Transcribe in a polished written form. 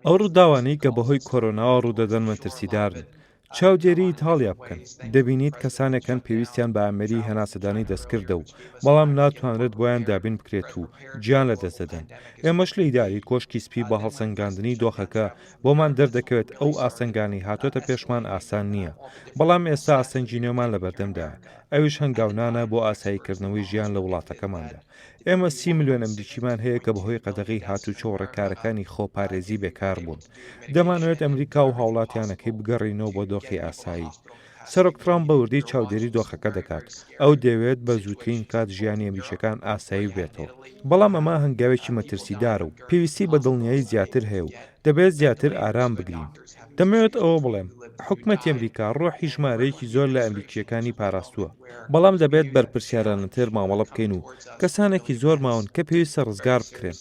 ئەو ڕووداوانەی کە بەهۆی کۆرۆناوە ڕوودەدەن مەترسیدارن. چاودێری ئیتاڵیا بکەن، دەبینیت کەسانێک هەن پێویستیان بە ئامێری هەناسەدانی دەستکردە و بەڵام ناتوانرێت بۆیان دابین بکرێت و گیان لەدەست دەدەن. ئێمەش لە ئیدارەی کۆشکی سپی بە هەڵسەنگاندنی دۆخەکە بۆمان دەردەکەوێت ئەو ئاستەنگانەی هاتۆتە پێشمان ئاسان نییە، بەڵام ئێستا ئاستەنگی نوێمان لەبەردەمدایە، ئەویش هەنگاونانە بۆ ئاساییکردنەوەی ژیان لە وڵاتەکەماندا. ئێمە 30 ملیۆن ئەمریکیمان هەیە کە بەهۆی قەدەغەی هاتوچۆ و ڕێکارەکانی خۆپارێزی بێکار بوون. دەمانەوێت ئەمریکا و هاوڵاتیانەکەی بگەڕێینەوە بۆ دۆخی ئاسایی. سەرۆک ترامپ بە وردی چاودێری دۆخەکە دەکات. ئەو دەیەوێت بە زووترین کات ژیانی ئەمریکییەکان ئاسایی ببێتەوە. بەڵام ئەمە هەنگاوێکی مەترسیدارە و پێویستی بە دڵنیایی زیاتر هەیە و دەبێت زیاتر ئارام بگرین. دەمەوێت ئەوە بڵێم، حکومەتی ئەمریکا ڕۆحی ژمارەیەکی زۆر لە ئەمریکییەکانی پاراستووە، بەڵام دەبێت بەرپرسیارانەتر مامەڵە بکەین و کەسانێکی زۆر ماون کە پێویستە ڕزگار بکرێن.